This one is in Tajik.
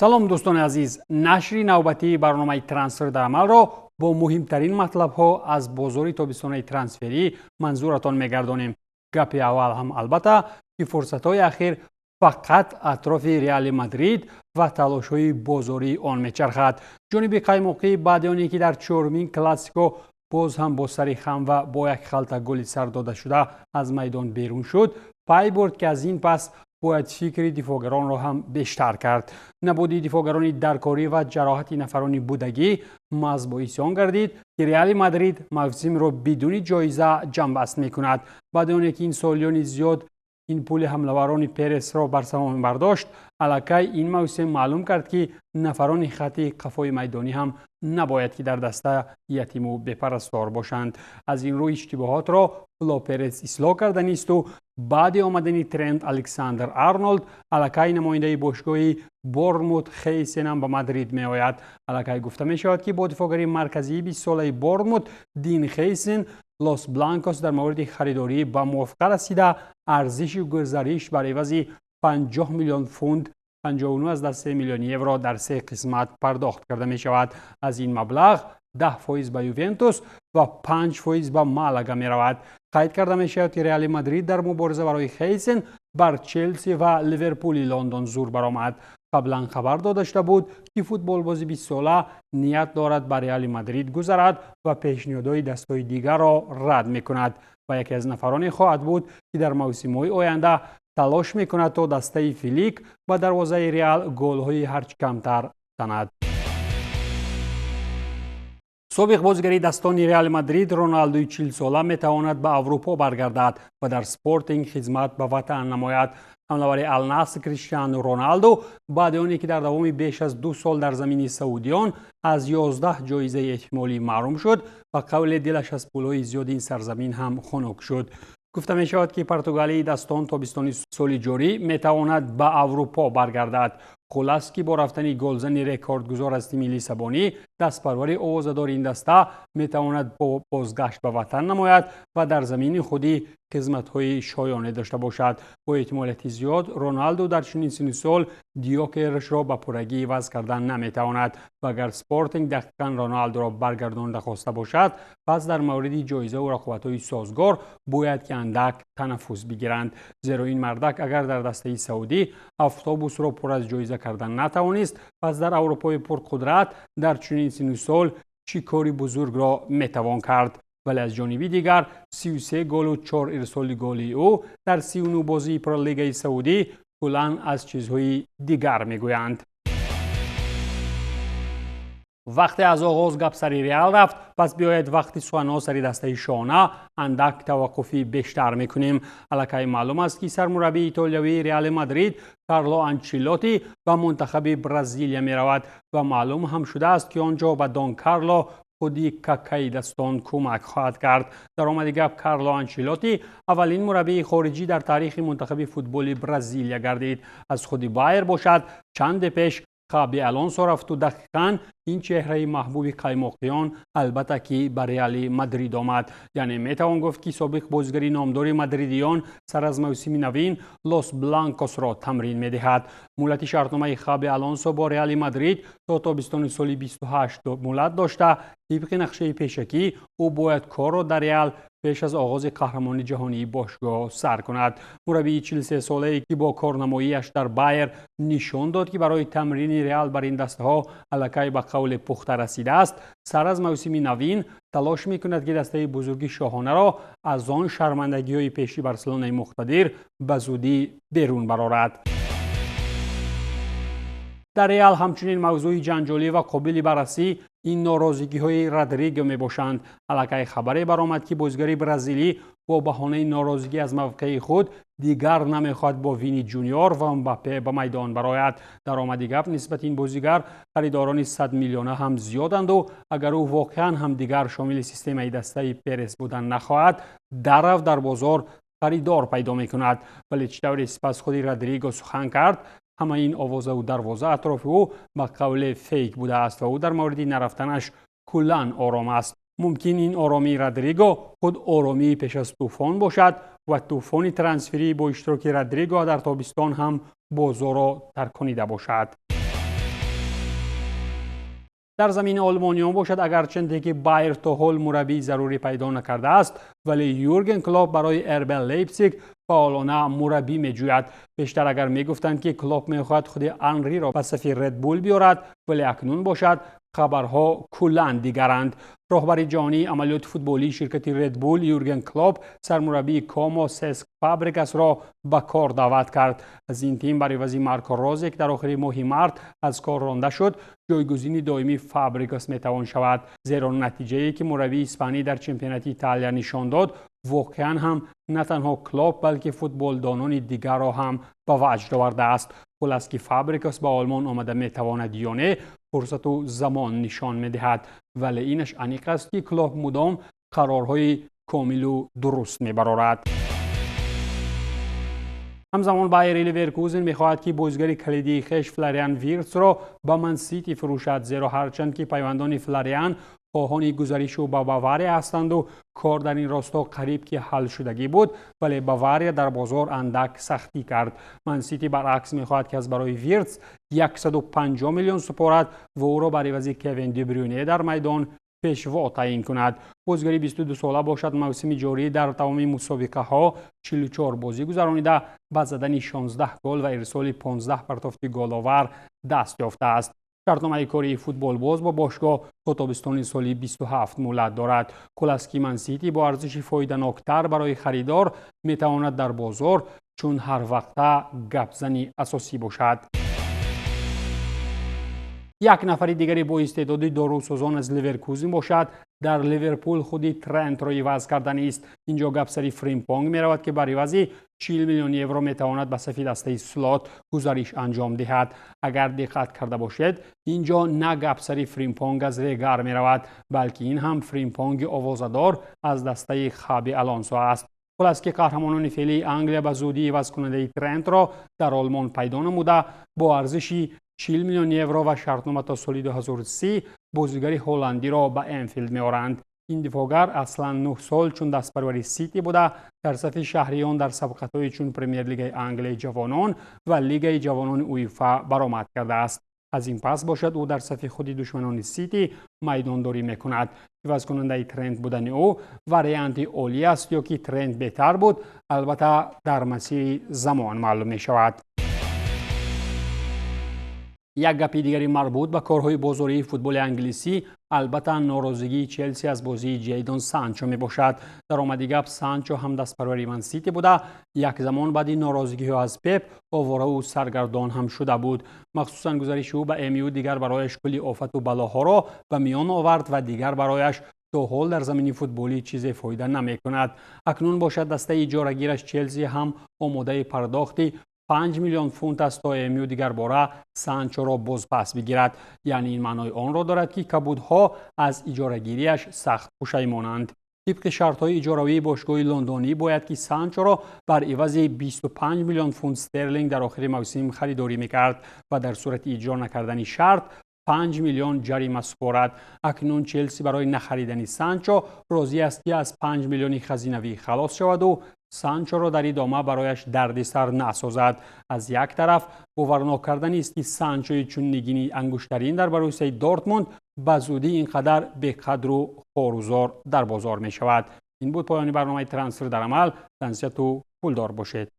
Салом, дӯстони азиз! Нашри навбатии барномаи «Трансфер дар амалро» бо муҳимтарин матлабҳо аз бозори тобистонаи трансферӣ манзуратон мегардонем. Гапи аввал ҳам, албатта, ки фурсатҳои ахир фақат атрофи Реали Мадрид ва талошҳои бозории он мечархад. Ҷониби қаймоқӣ баъди оне ки дар чорумин Классико боз ҳам бо сари хам ва бо як халта голи сар додашуда аз майдон берун шуд, пай бурд, ки аз ин пас бояд фикри дифоъгаронро ҳам бештар кард. Набуди дифоъгарони даркорӣ ва ҷароҳати нафарони будагӣ маҳз боиси он гардид, ки Реали Мадрид мавсимро бидуни ҷоиза ҷамъбаст мекунад. Баъди оне ки ин солиёни зиёд ин пули ҳамлаварони Пересро бар самон бардошт, аллакай ин мавсим маълум кард, ки нафарони хатти қафои майдонӣ ҳам набояд ки дар даста ятиму бепарастор бошанд. Аз ин рӯ иштибоҳотро Фло Перес ислоҳ карданисту баъди омадани Трент Александр Арнолд аллакай намояндаи бошгоҳи Борнмут Хейсенам ба Мадрид меояд. Аллакай гуфта мешавад, ки бо дифоъгари марказии 20-солаи Борнмут Дин Хейсен Лос Бланкос дар мавриди харидорӣ ба мувофиқа расида, арзиши гузариш бар ивази 50 миллион фунт, 59,3 миллион евро, дар се қисмат пардохт карда мешавад. Аз ин маблағ 10% ба Ювентус ва 5% ба Малага меравад. Қайд карда мешавад, ки Реали Мадрид дар мубориза барои Хейсен бар Челси ва Ливерпули Лондон зур баромад. Қаблан хабар дода шуда буд, ки футболбози 20-сола ният дорад ба Реали Мадрид гузарад ва пешниҳодҳои дастҳои дигарро рад мекунад ва яке аз нафароне хоҳад буд, ки дар мавсимҳои оянда талош мекунад, то дастаи Флик ба дарвозаи Реал голҳои ҳарчи камтар занад. Собиқ бозигари дастони Реали Мадрид Роналдуи 40-сола метавонад ба Аврупо баргардад ва дар Спортинг хизмат ба ватан намояд. Ҳамлавари Алнаср Криштиану Роналду баъди оне ки дар давоми беш аз 2 сол дар замини саудиён аз 11 ҷоизаи эҳтимолӣ маҳрум шуд, ба қавле дилаш аз пулҳои зиёди ин сарзамин ҳам хунук шуд. Гуфта мешавад, ки португалии дастон тобистони соли ҷорӣ метавонад ба Аврупо баргардад. Хулас, ки бо рафтани голзани рекордгузор аз тими лиссабонӣ, дастпарвари овозадори ин даста метавонад бо бозгашт ба ватан намояд ва дар замини худӣ хизматҳои шоёне дошта бошад. Бо эҳтимолияти зиёд Роналду дар чунин синну сол Дьёкерешро ба пуррагӣ иваз кардан наметавонад ва агар Спортинг дақиқан Роналдуро баргардонда хоста бошад, пас дар мавриди ҷоизаву рақобатҳои созгор бояд ки андак танаффус бигиранд, зеро ин мардак агар дар дастаи саудӣ автобусро пур аз ҷоиза кардан натавонист, пас дар Аврупои пурқудрат дар чунин синну сол чӣ кори бузургро метавон кард? Вале аз ҷониби дигар 33 голу 4 ирсоли голии ӯ дар 39 бозии Пролигаи саудӣ куллан аз чизҳои дигар мегӯянд. Вақте аз оғоз гап сари Реал рафт, пас биёед вақти суханҳо сари дастаи шоҳона андак таваққуфӣ бештар мекунем. Аллакай маълум аст, ки сармураббии итолиявии Реали Мадрид Карло Анчелоти ба мунтахаби Бразилия меравад ва маълум ҳам шудааст, ки он ҷо ба Дон Карло худи Какаи дастон кӯмак хоҳад кард. Дар омади гап, Карло Анчелоти аввалин мураббии хориҷӣ дар таърихи мунтахаби футболи Бразилия гардид. Аз худи Байер бошад, чанде пеш Хаби Алонсо рафту дақиқан ин чеҳраи маҳбуби қаймоқиён, албатта, ки ба Реали Мадрид омад. Яъне метавон гуфт, ки собиқ бозигари номдори мадридиён сар аз мавсими навин Лос Бланкосро тамрин медиҳад. Муҳлати шартномаи Хаби Алонсо бо Реали Мадрид то тобистони соли 28 муҳлат дошта, тибқи нақшаи пешакӣ ӯ бояд корро дар Реал пеш аз оғози қаҳрамони ҷаҳонии бошгоҳ сар кунад. Мураббии 43-солае, ки бо корнамоияш дар Байер нишон дод, ки барои тамрини Реал бар ин дастаҳо аллакай ба қавле пухта расидааст, сар аз мавсими навин талош мекунад, ки дастаи бузурги шоҳонаро аз он шармандагиҳои пеши Барселонаи муқтадир ба зудӣ берун барорад. Дар Реал ҳамчунин мавзӯи ҷанҷолӣ ва қобили баррасӣ ин норозигиҳои Родриго мебошанд. Аллакай хабаре баромад, ки бозигари бразилӣ бо баҳонаи норозигӣ аз мавқеи худ дигар намехоҳад бо Вини Ҷуниор ва Мбаппе ба майдон барояд. Дар омади гап, нисбати ин бозигар харидорони 100 миллиона ҳам зиёданду агар ӯ воқеан ҳам дигар шомили системаи дастаи Перес будан нахоҳад, даррав дар бозор харидор пайдо мекунад. Вале чӣ тавре сипас худи Родриго сухан кард, ҳама ин овозаву дарвоза атрофи ӯ ба қавле фейк будааст ва ӯ дар мавриди нарафтанаш куллан ором аст. Мумкин, ин оромии Родриго худ оромии пеш аз тӯфон бошад ва тӯфони трансферӣ бо иштироки Родриго дар тобистон ҳам бозорро тарконида бошад. Дар замини олмониён бошад, агарчанде ки Байер то ҳол мураббии зарурӣ пайдо накардааст, вале Юрген Клоп барои РБ Лейпсиг фаъолона мураббӣ меҷӯяд. Бештар агар мегуфтанд, ки Клоп мехоҳад худи Анриро ба сафи Редбул биёрад, вале акнун бошад, хабарҳо куллан дигаранд. Роҳбари ҷаҳонии амалиёти футболии ширкати Редбул Юрген Клоп сармураббии Комо Сеск Фабрегасро ба кор даъват кард. Аз ин тим бар ивази Марко Розе, ки дар охири моҳи март аз кор ронда шуд, ҷойгузини доимии Фабрегас метавон шавад, зеро натиҷае, ки мураббии испанӣ дар чемпионати Италия нишон дод, воқеан ҳам на танҳо Клоп, балки футболдонони дигарро ҳам ба ваҷд овардааст. Хулас ки Фабрегас ба Олмон омада метавонад ё не, фурсату замон нишон медиҳад, вале инаш аниқ аст, ки Клоп мудом қарорҳои комилу дуруст мебарорад. Ҳамзамон Байери Ливеркузен мехоҳад, ки бозигари калидии хеш Флориан Виртсро ба Мансити фурӯшад, зеро ҳарчанд ки пайвандони Флориан хоҳони гузаришу ба Бавария ҳастанду кор дар ин росто қариб ки ҳалшудагӣ буд, вале Бавария дар бозор андак сахтӣ кард. Мансити баръакс мехоҳад, ки аз барои Виртс 150 миллион супорад ва ӯро бар ивази Кевин Дебрюне дар майдон пешво таъин кунад. Бозигари 22сола бошад, мавсими ҷорӣ дар тамоми мусобиқаҳо 44 бозӣ гузаронида, ба задани 16 гол ва ирсоли 15 партофти головар даст ёфтааст. Шартномаи кории футболбоз бо бошгоҳ то тобистони соли 27 муҳлат дорад. Хулас ки Мансити бо арзиши фоиданоктар барои харидор метавонад дар бозор чун ҳар вақта гапзани асосӣ бошад. Як нафари дигари бо истеъдоди дорусозон аз Ливеркузен бошад, дар Ливерпул худи Трентро иваз карданист. Инҷо гап сари Фримпонг меравад, ки бар ивази 40 миллион евро метавонад ба сафи дастаи Слот гузариш анҷом диҳад. Агар диққат карда бошед, инҷо на гап сари Фримпонг аз Регар меравад, балки ин ҳам Фримпонги овозадор аз дастаи Хаби Алонсо аст. Хулас ки қаҳрамонони феълии Англия ба зудӣ ивазкунандаи Трентро дар Олмон пайдо намуда, бо арзиши 40 миллион евро ва шартнома то соли 2030 бозигари ҳолландиро ба Энфилд меоранд. Ин дифоъгар аслан 9 сол чун дастпарвари Сити буда, дар сафи шаҳриён дар сабқатҳои чун Премер-лигаи Англияи ҷавонон ва Лигаи ҷавонони УЕФА баромад кардааст. Аз ин пас бошад, ӯ дар сафи худи душманони Сити майдондорӣ мекунад. Ивазкунандаи Тренд будани ӯ варианти олӣ аст ё ки Тренд беҳтар буд, албатта дар масири замон маълум мешавад. Як гапи дигари марбут ба корҳои бозории футболи англисӣ албатта норозигии Челси аз бозии Ҷейдон Санчо мебошад. Дар омади гап, Санчо ҳам дастпарвари Мансити буда, як замон баъди норозигиҳо аз Пеп оворау саргардон ҳам шуда буд. Махсусан гузариши ӯ ба МЮ дигар барояш кулли офату балоҳоро ба миён овард ва дигар барояш то ҳол дар замини футболӣ чизе фоида намекунад. Акнун бошад, дастаи иҷорагираш Челси ҳам омодаи пардохти 5 миллион фунт аст, то МЮ дигарбора Санчоро бозпас бигирад. Яъне ин маънои онро дорад, ки кабудҳо аз иҷорагириаш сахт пушаймонанд. Тибқи шартҳои иҷоравии бошгоҳи лондонӣ бояд ки Санчоро бар ивази 25 миллион фунт стерлинг дар охири мавсим харидорӣ мекард ва дар сурати иҷро накардани шарт 5 миллион ҷарима супорад. Акнун Челси барои нахаридани Санчо розӣ аст, ки аз 5 миллиони хазинавӣ халос шаваду Санчоро дар идома барояш дардисар насозад. Аз як тараф, боварнок карданист, ки Санчои чун нигини ангуштарин дар Борусияи Дортмунд ба зудӣ ин қадар беқадру хорузор дар бозор мешавад. Ин буд поёни барномаи «Трансфер дар амал». Тансиҳату пулдор бошед.